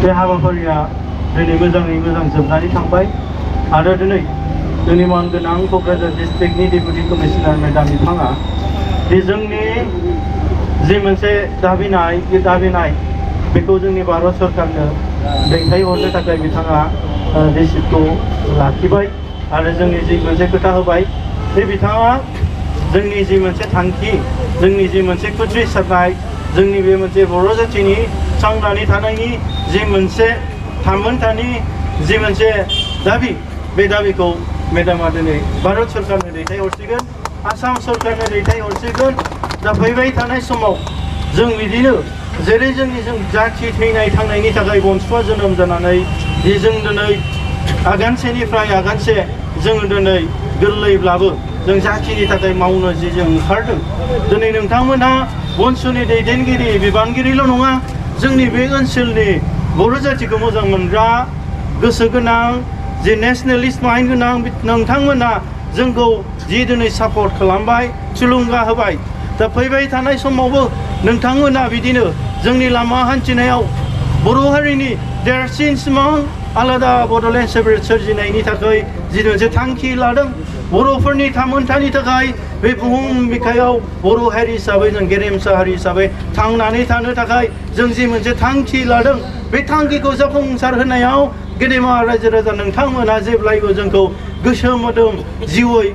बे हाबाफारिया दिनै मोजाङै मोजां जोबनानै थांबाय आरो दिनै जोंनि मानगोनां क'क्राझार डिस्ट्रिक्टनि डेपुटि कमिशनार मेडाम बिथाङा बे जोंनि जि मोनसे दाबिनाय बे दाबिनाय बेखौ जोंनि भारत सरकारनो दैथायहरनो थाखाय बिथाङा रिसिप्टखौ लाखिबाय आरो जोंनि जि मोनसे खोथा होबाय बे बिथाङा जोंनि जि मोनसे थांखि जोंनि जि मोनसे खुद्रिसारनाय जोंनि बे मोनसे बर' जाथिनि थांनानै थानायनि जि मोनसे थामोनथानि जि मोनसे दाबि बे दाबिखौ मेडामा दिनै भारत सरकारनो दैथायहरसिगोन आसाम सरकारनो दैथायहरसिगोन दा फैबाय थानाय समाव जों बिदिनो जेरै जोंनि जाथि थैनाय थांनायनि थाखाय बनसुवा जोनोम जानानै जों दिनै आगानसेनिफ्राय आगानसे जों दिनै गोरलैब्लाबो जों जाथिनि थाखाय मावनो जि जों ओंखारदों दिनै नोंथांमोनहा बनसुनि दैदेनगिरि बिबानगिरिल' नङा जोंनि बे ओनसोलनि बर' जातिखौ मोजां मोनग्रा गोसो गोनां जि नेशनेलिस्ट माइन्ड गोनां नोंथांमोना जोंखौ जि दिनै सापर्ट खालामबाय थुलुंगा होबाय दा फैबाय थानाय समावबो नोंथांमोना बिदिनो जोंनि लामा हान्थिनायाव बर' हारिनि देरसिन सिमां आलादा बड'लेण्ड सोरजिनायनि थाखाय जि मोनसे थांखि लादों बर'फोरनि थामोनथानि थाखाय बे बुहुम बिखायाव बर' हारि हिसाबै जों गेरेमसा हारि हिसाबै थांनानै थानो थाखाय जों जि मोनसे थांखि लादों बे थांखिखौ जाफुंसार होनायाव गेदेमा रायजो राजा नोंथांमोना जेब्लायबो जोंखौ गोसो मोदोम जिउयै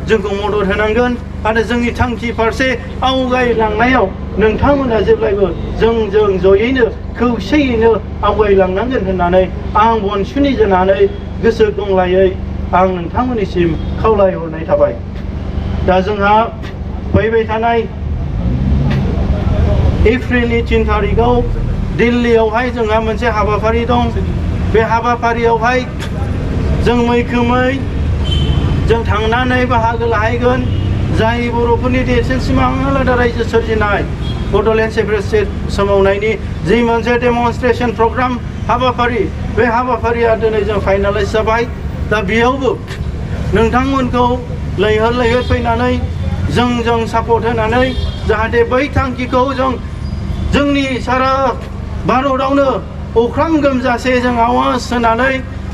जोंखौ मदद होनांगोन आरो जोंनि थांखि फारसे आवगायलांनायाव नोंथांमोना जेब्लायबो जों जयैनो खौसेयैनो आवगायलांनांगोन होननानै आं बनसुनि जानानै गोसो दंलायै आं नोंथांमोननिसिम खावलायहरनाय थाबाय दा जोंहा फैबाय थानाय एप्रिलनि 3 तारिखआव दिल्लीयावहाय जोंहा मोनसे हाबाफारि दं बे हाबाफारियावहाय जों मैखोमै जों थांनानै बाहागो लाहैगोन जाय बर'फोरनि देरसिन सिमां आलादा रायजो सोरजिनाय बड'लेण्ड सेपारेशन सोमावनायनि जि मोनसे डेमनस्ट्रेशन प्रग्राम हाबाफारि बे हाबाफारिया दिनै जों फाइनालाइज जाबाय दा बेयावबो नोंथांमोनखौ लैहोर लैहोर फैनानै जों सापर्ट होनानै जाहाथे बै थांखिखौ जोंनि सारा भारतआवनो अख्रां गोमजासे जों आवाज होनानै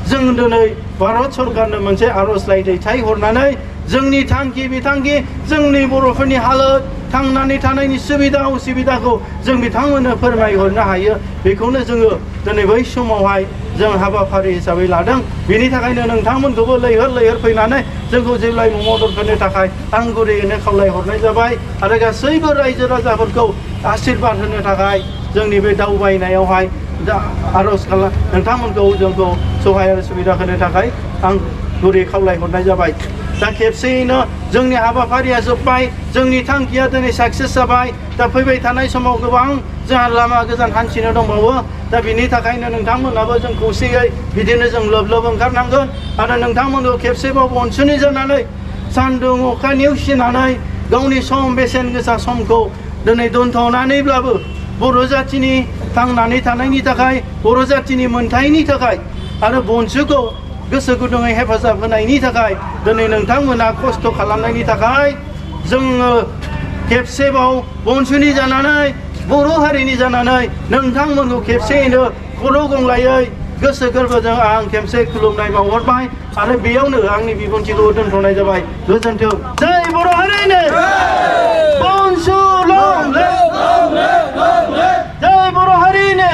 जों दिनै भारत सरकारनो मोनसे आर'जलाइ दैथायहरनानै जोंनि थांखि बिथांखि जोंनि बर'फोरनि हालोद थांनानै थानायनि सुबिदा उसुबिदाखौ जों बिथांमोननो फोरमायहरनो हायो बेखौनो जोङो दिनै बै समावहाय जों हाबाफारि हिसाबै लादों बेनि थाखायनो नोंथांमोनखौबो लैहोर लैहोर फैनानै जोंखौ जेब्लायबो मदद होनो थाखाय आं गुरैयैनो खावलायहरनाय जाबाय आरो गासैबो रायजो राजाफोरखौ आशीर्बाद होनो थाखाय जोंनि बे दावबायनायावहाय आर'ज खालाम नोंथांमोनखौ जोंखौ सहाय आरो सुबिदा होनो थाखाय आं गुरै खावलायहरनाय जाबाय दा खेबसेयैनो जोंनि हाबाफारिया जोब्बाय जोंनि थांखिया दिनै साक्सेस जाबाय दा फैबाय थानाय समाव गोबां जोंहा लामा गोजान हान्थिनो दंबावो दा बिनि थाखायनो नोंथांमोनाबो जों खौसेयै बिदिनो जों लोब ओंखारनांगोन आरो नोंथांमोनखौ खेबसेबाव बनसुनि जानानै सान्दुं अखा नेवसिनानै गावनि बेसेन गोसा समखौ दिनै दोनथ'नानैब्लाबो बर' जातिनि थांनानै थानायनि थाखाय बर' जातिनि मोनथायनि थाखाय आरो बनसुखौ गोसो गुदुङै हेफाजाब होनायनि थाखाय दिनै नोंथांमोना खस्थ' खालामनायनि थाखाय जोङो खेबसेबाव बनसुनि जानानै बर' हारिनि जानानै नोंथांमोनखौ खेबसेयैनो खर' गंलायै गोसो गोरबोजों आं खेबसे खुलुमनाय बावहरबाय आरो बेयावनो आंनि बिबुंथिखौ दोनथ'नाय जाबाय गोजोन्थों जय बर' हारिनो बनसु लं ले जय बर' हारिनो